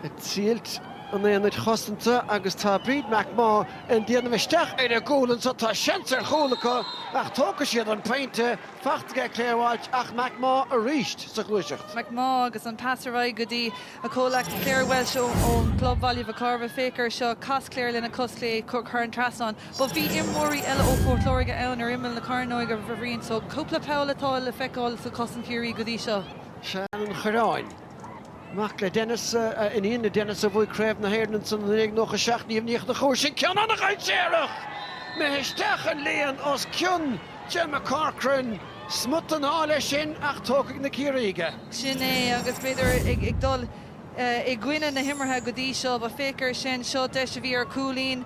Ag triailt an aonaid chosanta agus tá Bríd McMaugh ag déanamh isteach ar an gcúl anso. Tá seans ar chúl acu ach tógfaidh siad an pointe. Fachta aige Claire Walsh ach McMaugh arís sa ghluaiseacht. McMaugh agus an pas ar aghaidh go dtí a comhleacaí Claire Walsh ón gclub Bhaile Mhic Ádhaimh. Féach air seo, chas Claire lena cos chlé thar an trasnán. But bhí imreoirí eile ó Phort Láirge ann ar imeall na cearnóige a Bhriain so cúpla poll atá le feiceáil sa chosaint Chiarraí go dtí seo. Seán an Choireáin. Mac le Denis, iníon le Denis a bhuaigh Craobh na hÉireann ansan i 1997, Niamh Ní Chonchúir, sin ceann an-dhainséarach! Imithe isteach an líon os cionn Gemma Corcoran, smut den ádh leis sin ach tógfaidh na Ciarraígh é. Sin é, agus b'fhéidir ag dul i gcoinne na himeartha go dtí seo, but féach air sin, seo deis a bhí ar chúilín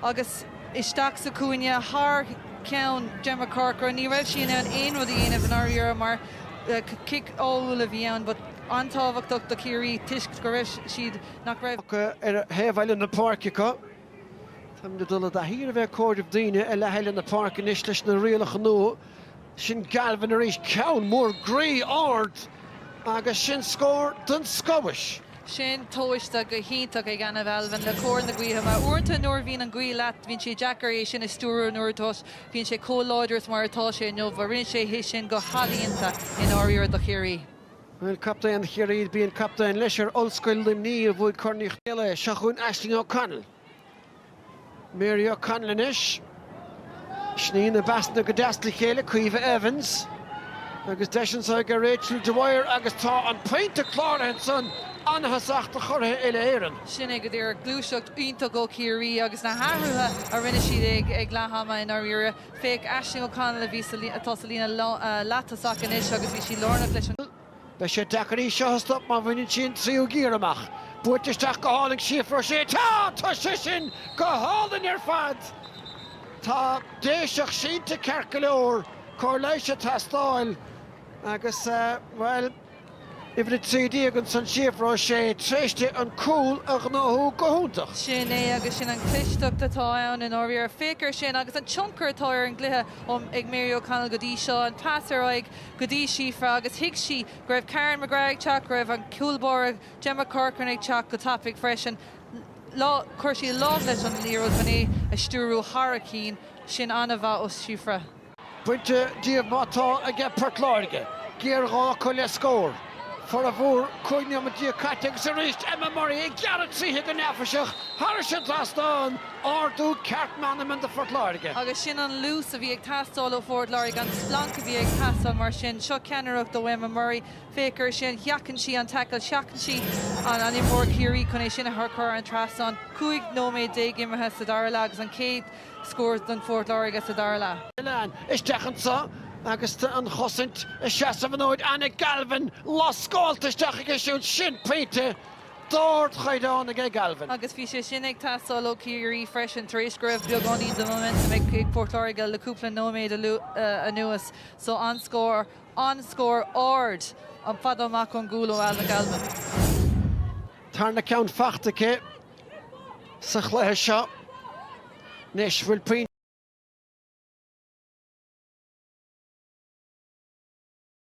agus isteach sa chúinne thar ceann Gemma Corcoran. Ní raibh sí in ann aon rud a dhéanamh i ndáiríre mar cic ádhúil a bhí ann but an-tábhachtach do Chiarraí toisc go raibh siad, nach raibh. Ar thaobh eile na páirce acu. Táimid ag dul i dtaithí ar a bheith ag comhaireamh daoine ar leath eile na páirce anois leis na rialacha nua. Sin Galvin arís, ceann mór groí ard agus sin scór den scoth. Sin tomhaiste go hiontach ag Anna Galvin le cóir na gaoithe mar uaireanta nuair a bhíonn an ghaoth leat bíonn sé deacair é sin a stiúradh nuair atá bhíonn sé chomh láidir is mar atá sé inniu. Rinne sé é sin go healaíonta i ndáiríre do Chiarraí. Bhuel, captaen Chiarraí, bíonn captaen leis ar Ollscoil Luimnigh a bhuaigh Corn Uí Chonghaile. Seo chugainn Aisling O'Connell. Mary O'Connell anois. Sní na bpasanna go deas le chéile, Caoimhe Evans. Agus deis anseo ag Rachel Dwyer agus tá an pointe cláraithe ansan, an-thosach do churaithe uile-Éireann. Sin é go díreach. Gluaiseacht iontach ó Chiarraí agus na hathruithe a rinne siad ag leath ama i ndáiríre. Féach Aisling O'Connell a bhí sa, atá sa líne leath-tosach anois agus bhí sí lárnach leis an. Beidh sé deacair í seo a stop má bhaineann sí an tríú giar amach. Buailte isteach go hálainn Síofra O'Shea. Tá! Tá sé sin go hálainn ar fad! Tá Déiseach sínte ceart go leor, cóir leighis ag teastáil agus, bhuel, uimhir 13 ansan Síofra O'Shea tar éis di an cúl a ghnóthú go hiontach. Sin é agus sin an clisteacht atá ann i ndáiríre. Féach air sin agus an tionchar atá ar an gcluiche ag Mary O'Connell go dtí seo. An pas ar aghaidh go dtí Síofra agus thuig sí go raibh Karen McGrath ag teacht, go raibh an cúl báire Gemma Corcoran ag teacht go tapaidh freisin. Chuir sí a lámh leis an liathróid chun é a stiúrú thar a cinn. Sin an-mhaith ó Shíofra. Pointe díobh má tá aige Port Láirge. Géarghá acu le scór. Formhór 15 nóiméad caite agus arís Emma Murray ag gearradh tríthi go neafaiseach thairis an trasnán. Ardú ceart meanman do Phort Láirge. Agus sin an luas a bhí ag teastáil ó Phort Láirge, an splanc a bhí ag teastáil mar sin. Seo ceannaireacht ó Emma Murray. Féach air sin, sheachain sí an tackle, sheachain sí an imreoir Ciarraí chun é sin a chur thar an trasnán. 15 nóiméad imeartha sa dara leath agus an chéad scór don Phort Láirge sa dara leath. Lean isteach anseo agus an chosaint ag seasamh an fhóid. Anna Galvin lascálta isteach aici siúd. Sin pointe d'ardchaighdeán aige Galvin. Agus bhí sé sin ag teastáil ó Chiarraí freisin tar éis go raibh beagáinín de momentum ag Port Láirge le cúpla nóiméad anuas. So an-scór, an-scór ard fada amach ón gcúl ó Anna Galvin. Tarna ceann fachta aici sa chluiche seo. Anois bhfuil pointe.